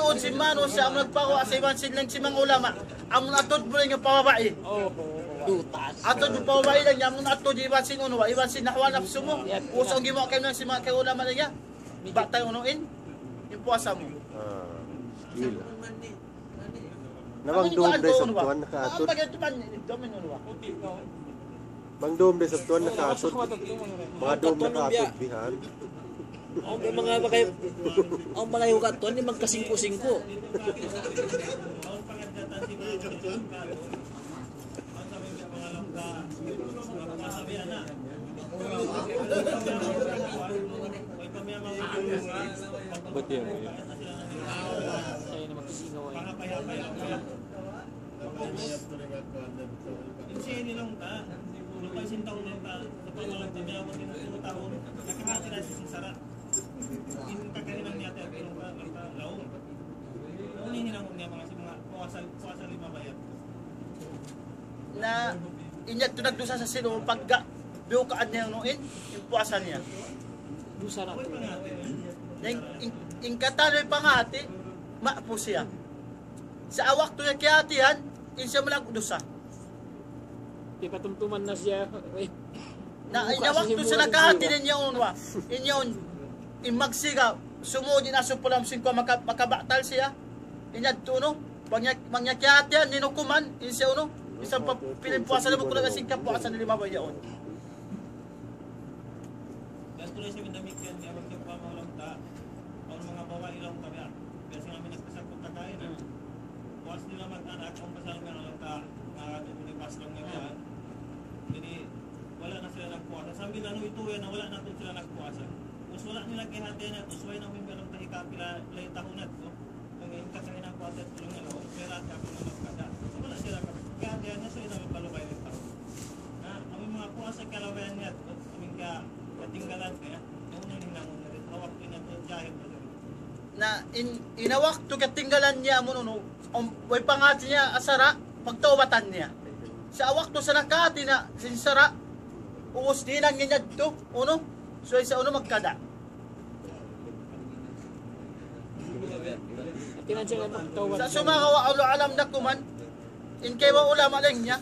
tuud sin manusiya' amu nagpaguwa' sa iban sin laung sin manga ulama. Amu atud mu laung in pababai. Atud mu pababai laung, amu atud iban sin unu, iban sin hawa napsu mu. Usung gimuwa' kaymu sin manga ulama laung niya. Batal unu in, in puasa mu. Ah, still. Na bang dum da isab tuan nakaatud. Bang dum da isab tuan nakaatud. Manga dum nakaatud bihan. Awn manga bagay, awn manga yugat tuan, di' magkasingko-singko. Ba't yan? Ayaw na magkisingaw eh. Na, in yadtu nagdusa sa sila, pagka biyukaan niya unu in, in puasa niya. Dusa na. Na in, in, in katan way panghati, maapus siya. Sa' waktu niya kiyahatihan, in siya malaggu' dusa. Kipatumtuman na siya. Eh. Na, in waktu siya nakahati niya unu, in yaun, in magsiga, sumūd in asupulam sin kuwa maka-, makabatal siya. In yadtu unu, bang niya, bang niya kiyahatihan, in hukuman, in siya unu, isab pa, piling puasa na magkulang sin kapuasa na lima ba yaun. Biya' tuud sa' damikkiyan, kaya magkipamahulam ta, awn manga babai laung ta biya'. Biya' sin amu in nagkasakut ta kaina. Puas nila mag-anak, awn pasal nga laung ta, nga tutulipas laung nga biya'. Jadi, wala' na sila nagpuasa. Sambil anu itu, na wala' na tuud sila nagpuasa. Ubus wala' nila kiyahatihan, ubus way na umimbir laung ta hikapila, lay tahun na to. In katagihan ku at tulung nila, o pera at ako na magkada. Wala' sila ka-, kaya niya sa ilang balubay ng tao. Na, amu in manga puasa kalabayan niya, amu in ka-, katinggalan niya, amu in hinangun na rin, hawak niya na ito, jahil na rin. Na in, in waktu katinggalan niya, amu in unu, um, way pangati niya, asara, pagtaubatan niya. Sa waktu sa nakati na, sin sara, ubus di nang niya ito, unu, so isa unu magkada. Sa sumagawa', Allahu a'lam na kuman, in kaibanan ulama laung niya,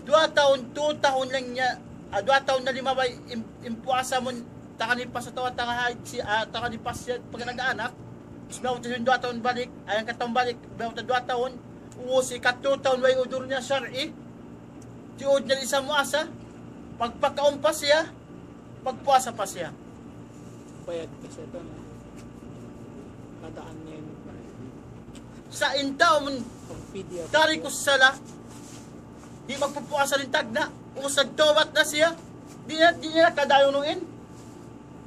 duwa tahun, tū tahun laung niya, ah, duwa tahun na limabay in, in puasa mu, taga nipas atawa taga haid si, ah, taga nipas siya pag nag-anak, ubus miyabut in duwa tahun balik, ay, hangka tahun balik, miyabut in duwa tahun, ubus hikatū tahun way udur niya shar'i, tiyuud niya isab muasa, pagpakaun pa siya, pagpuasa pa siya. Bayad pa siya ito, no? Kadaan niya yun. Sa' in tau mun, pagpidya, tarikus salah, di' magpupuasa in tagna', ubus nagtawbat na siya, di' na, di' niya kadayon in,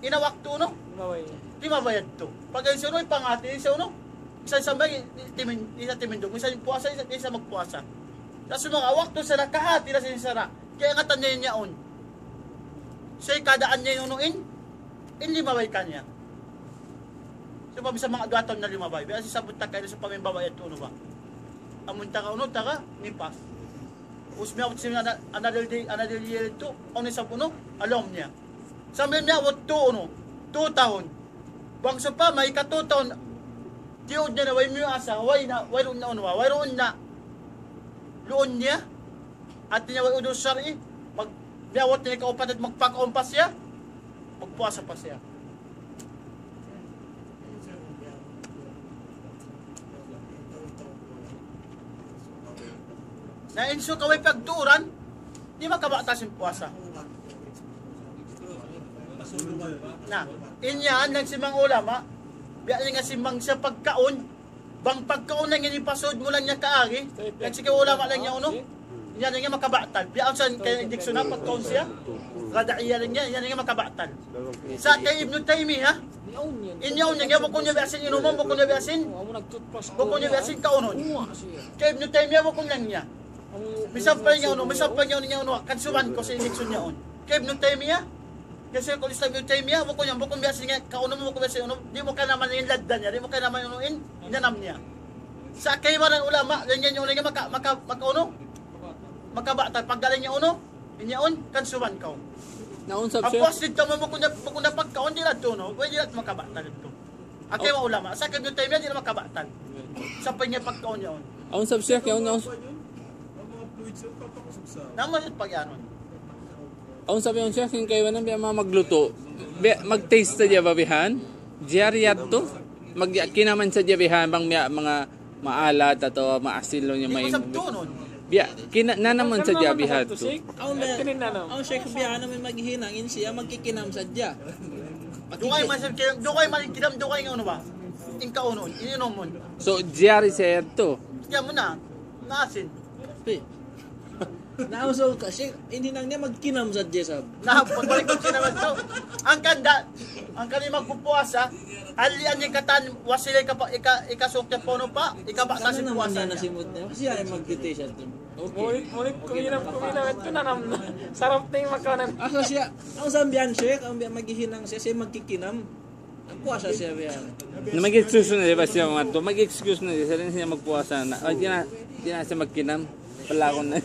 in waktu, no? Maway. Di' mabayad to. Pag in siya, no, ipangati, in siya, no? Isa, isa ba, i-, timin-, isa timindug, isa in puasa, isa, isa magpuasa. Sa' sumagawa' waktu sa nakahati na sin sara, kaya ngatan niya in yaun. Siya kadaan niya in unu in, in limabay kaniya. So, pa bisan manga duwa tahun na limabay, biya' sin sabut ta kaina sa pamimbawa yadtu unu ba. Amun taga unu, taga nipas. Ubus miyabut sin ana-, another day, another year ito, unu isab unu, alom niya. Sambil miyabut tū unu, tū tahun. Bang sawpama, hikatū tahun, tiyuud niya na, way miyuasa, way na, wayruun na unu ba, wayruun na luun niya. Hati niya way udur shar'i, mag-, miyabut niya kaupat at magpakaun pa siya, magpuasa pa siya. Na in suka way pagtuuran, di' makabatal sin puasa. Na, in yan, laung sin manga ulama, biya' laung sin manga siya pagkaun, bang pagkaun laung yan ipasud mu laung niya kaagi, laung sin ulama laung niya unu, in yan laung niya makabatal. Biya' sa kay injection na pagkaun siya, rada'iya laung niya, in yan laung niya makabatal. Sa' kay Ibnu Taymiyyah, in yaun laung niya, bukun niya biya' sin inumun, bukun niya biya' sin, bukun niya biya' sin kaunun. Kay Ibnu Taymiyyah, bukun laung niya. Misan pa in yaun, misan pa in yaun, in yaun, kansuban ku sin injection niya yaun. Kay Ibnu Taymiyyah, kay Shaykhul Islam Ibnu Taymiyyah, bukun yan, bukun biya' sin kaunun, bukun biya' sin unu, di' mu kaynaman in ladda niya, di' mu kaynaman in unu in, in nanam niya. Sa' kaibanan ulama, laung niya in yaun laung niya maka, maka, maka unu, makabatal, pagdalan niya unu, in yaun, kansuban kaw. Naun sab, Sheikh? Hapus didtu mu bukun na, bukun na pagkaun, di' na unu, way di' na makabatal didtu. Kay manga ulama, sa' kay Ibnu Taymiyyah, di' na makabatal. Sa' pa niya pagkaun yaun. Awn sab, Sheikh, yaun, awn. Naman sa' pag-anun. Awn sab yaun, Sheikh, in kaibanan biya' manga magluto. Biya' mag-taste sadja ba bihan? Jari yadtu. Mag-, kinaman sadja bihan bang biya' manga maalat atawa maasin laung niya. Di' may masabtunun. Biya', kina-, nanaman sadja bihan tu. Awn biya', awn Sheikh biya' na may maghinang in siya magkikinam sadja. Dukay man siya, dukay man in kinam, dukay in unu ba? In kaunun, in inumun. So, jari siya yadtu. Kaya mu na, naasin. Pi. Nausaw ka, Sheikh, in hinang niya magkinam sadja sab. Na, pagbalik ko kinam yadtu. Hangkan da, hangkan in magpupuasa, alian in katan, wa sila ika-, ika-, ikasuk niya pa unu pa, ikabatal sin puasa niya. Nasimud niya. Siya in magtitisa tu. Okay. Mulit, mulit, kuminam, kuminam. Ito na nam-, sarap na in makanan. Asa siya? Awn sab biya' yan, Sheikh, awn biya' maghihinang siya, siya magkikinam. Nagpuasa siya biya' yan. Na mag-excuse na siya ba siya mga to? Mag-excuse na siya, siya magpuasa na. Ay, di na, di na siya magkinam. Palakon na.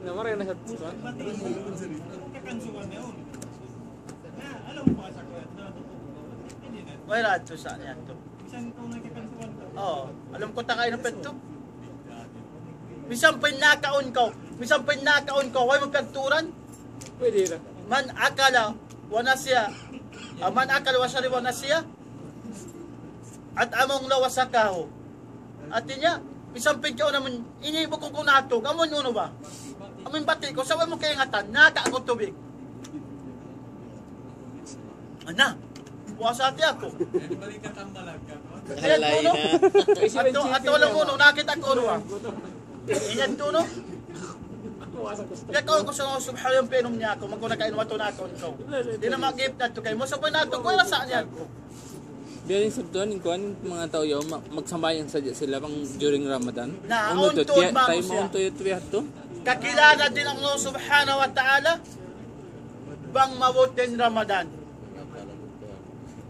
Namaray na sa tuwa. Way ra adtu sa niya tu. Oo, alam ku taga inu pa yadtu. Misan pa in nakaun kaw, misan pa in nakaun kaw, way mu piyagtuuran. Pwede ra. Man akala wa nasiya, ah, man akala wa shariba wa nasiya, at'amahu Allahu wa saqahu. Hati niya, misan pa in kaw naman, ini bukun ku natug, amu in unu ba? Amu in bati' ku, sa' way mu kaingatan, naka aku tubig. Ana. Puasa hati aku. Halay na. Atu, atu alam mo, no, nakita' ku, no, ah. Ingat ku, no? Ya, kaw, ku sa, subhanallah, yung pinum niya aku. Magkuna kain, wato na aku, ikaw. Di' na mag-gift na to kay mo. Sa pa na to, kung nasa niya ako. Biya' rin sa tuwan, in kuwan, in manga tau yaun, ma-, magsambahayang sadja sila bang during Ramadan. Na, awn tuud manusiya'. Time awn tuud, biya' to. Kakilala' da in Allah Subhanahu wa Ta'ala bang maabut in Ramadan.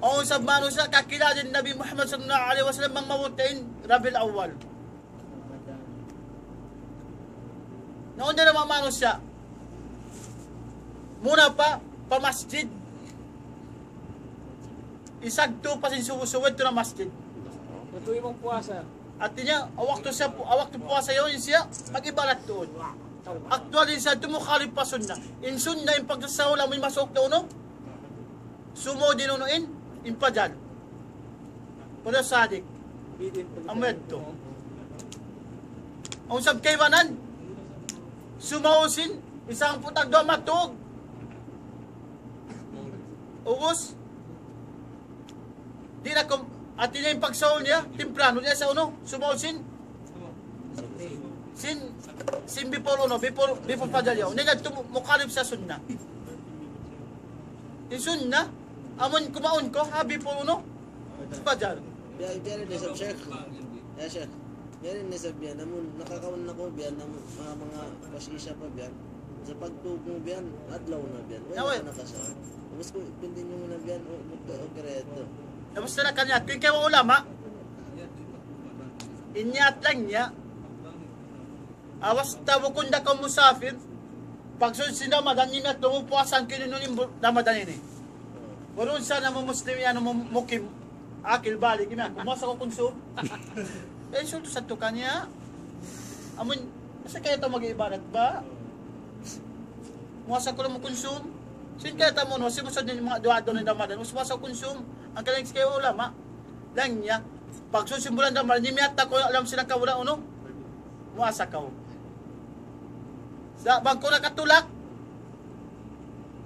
Awn isab manusiya', kakilala' da in Nabi Muhammad sallallahu alayhi wasallam bang maabut in Rabiul Awwal. Na, unu in manga manusiya'? Muna pa, pa masjid. Isagtu' pa sin subu-subu yadtu na masjid. Yadtu in puasa. Hati niya, waktu siya pu-, waktu puasa yaun siya, mag-ibadat tuud. Actually, siya yadtu mukhalif pa sunnah. In sunnah, in pagsasahur, amu in masuuk na unu? Sumūd in unu in, in pajar. Pajar sadiq. Amu yadtu. Awn isab kaibanan. Sumūd sin, isang putag duwa matug. Ubus. Di' na kum-, hati niya in pagsahur niya, temprano niya sa unu, sumūd sin. Sin, sin before unu, before, before fajar yaun. Niya yadtu mu-, mukhalif sa sunnah. In sunnah, amun kumaun kaw, ha, before unu, fajar. Biya', biya' rin isab, Sheikh. Ya, Sheikh. Biya' rin isab biya', amun nakakaun na kaw biya', amun, manga, manga pas isya pa biya'. Sa' pagtug mu biya', adlaw na biya'. Wala na ka sa. Tapos ku, continue mu na biya', o, o, o, diretso. Tapos na kaniya, king kaya ulama, in niyat laung niya, awas ta bukun da kaw musafir, pagsūd sin Ramadan, in niyat mu puasa hangkan in bu-, Ramadan ini. Wayruun sa namu' Muslim yan, mu-, mukim, akil balig, ina, muasa kaw kunsum. Eh, insultu sa tukan niya. Amun, sa kaya ta mag-ibadat ba? Muasa kaw mu kunsum. Sin kaya ta mu, no, si musad niya manga duwa, duwa na Ramadan, muasa kaw kunsum. Hangkan in kaya ulama, laung niya, pagsūd sin bulan Ramadan, in niyat ta kaw, alam sila kaw, wala', unu? Muasa kaw. Sa' bang kaw nakatulak,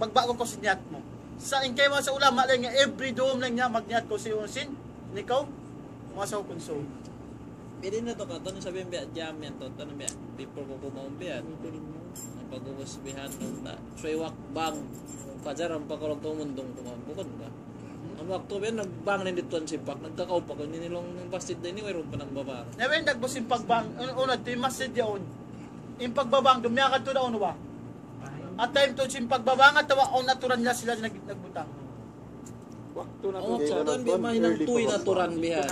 magba'gu kaw sin niyat mu. Sa' in kaibanan sa ulama, laung niya, every dum laung niya, magniyat kaw sin, sin, in ikaw, muasa kaw kunsum. Pwede na to ka, tanu sabihin biya' jam yan to, tanu biya', before ku kumaun biya'. Ang pag-ubus bihan, nung ta, suway waktu bang, fajar, ang pagkaulog kaw mundung kumaun, bukun ka? Amu waktu biya' nagbang na in didtu ha sipak, nagkakaun pa kaw, ini laung in masjid da ini, wayruun pa nagbabang. Na biya' in dagbus sin pagbang, un-, unu, in masjid yaun. In pagbabang, duun miyagad tuud unu ba? At time tuud sin pagbabang, atawa awn aturan nila sila nag-, nagbutang. Waktu na. Awn waktu na, biya' mahinang early two in pa aturan biya'.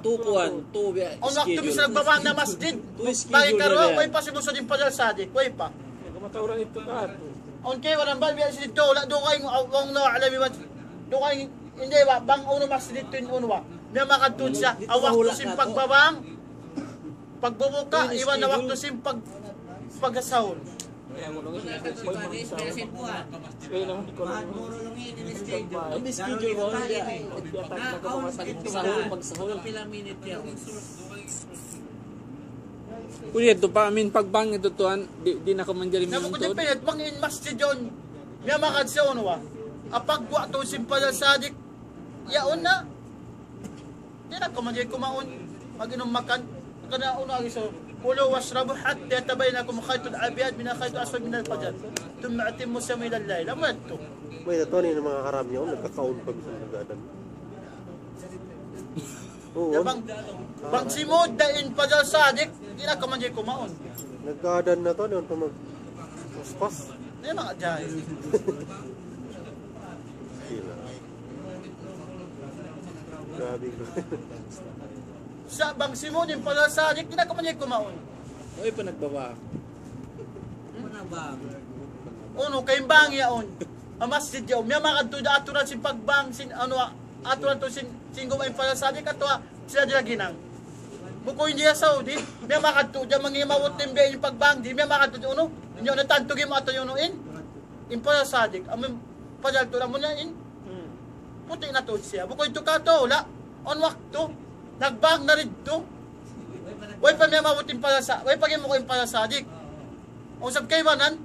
Two kuwan, two biya'. Awn waktu schedule. Misan nagbabang na masjid. Two schedule. Balik karuwa, way pa simusud in Fajar Sadiq, way pa. Nagkamatauran ito ka, two. Awn kaibanan ba, biya' sin didtu, wala', dugaing, Allahu a'lam, iban, dugaing, hindi ba, bang unu masjid didtu in unu ba? Miyamagad tuud siya, awn waktu sin pagbabang, pagbubuka, iban na waktu sin pag-, pagsahur. Kaya mo lang siya, pwede mo lang sa, kaya naman ko lang. Ang schedule mo, hindi, hindi ata nagkakamasakit. Sahur, pagsahur. Kuya, ito pa, amin, pagbang ito, tuan, di, di na kaw manjari. Na, minum bukun tuud. Pwede, bang in masjid yaun. Miyamagad siya, unu ba? Apag waktu sin Fajar Sadiq. Yaun na. Di' na kaw manjari kumaun, mag-inum, makan. Hangkan na unu agi sa, كلوا واشربوا حتى يتبين لكم الخيط الأبيض من الخيط الأسود من الفجر ثم أتموا الصيام إلى الليل. Amu yadtu. Mayta' tuud in manga haram yaun, nagkakaun pa bisan nag-adan. Oo. Na bang, bang simud da in Fajar Sadiq, di' na kaw manjari kumaun. Nag-adan na tuud, yaun pa magpaspas. Di' na manga jahil. Sila. Grabe ko. Sa' bang simud in Fajar Sadiq, di' na kaw manjari kumaun. Uy, pa nagbabang. Unu, kay in bang yaun. Ang masjid yaun. Miyamagad tuud aturan sin pagbang, sin, anu, aturan tuud sin, sin guwa' in Fajar Sadiq, atawa sila di' na hinang. Bukun di' ha Saudi, miyamagad tuud, di' mangi' maabut in biya' in pagbang, di' miyamagad tuud, unu, inyo na tantu gi' mu atu, unu, in, in Fajar Sadiq, amun Fajar tuud, amun na in, puti' na tuud siya. Bukun itu ka tuud, wala'. Awn waktu, nagbang na didtu. Way pa miyamabut in Fajar Sa-, way pa gimuwa' in Fajar Sadiq. Awn isab kaibanan,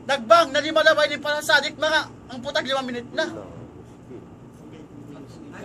nagbang na, di' malabay in Fajar Sadiq, manga hangpu' tag lima minit na.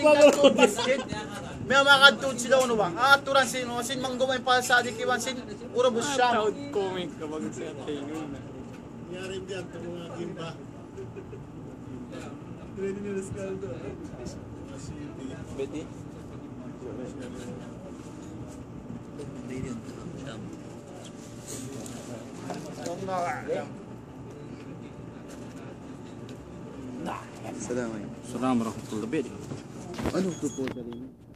Mababa' ka, masjid. Miyamagad tuud sila unu ba? Ah, aturan sin, sin manggumay pa sa di' kiwan sin Urubus Sham. Taud comment ka bagus sa tayo yun. Yari diyan, ito mga gimba. Ready na sa kaldo. Ready? Ready na. Assalamu alaykum. Assalamu warahmatullahi wabarakatuh. Ano to po, sir?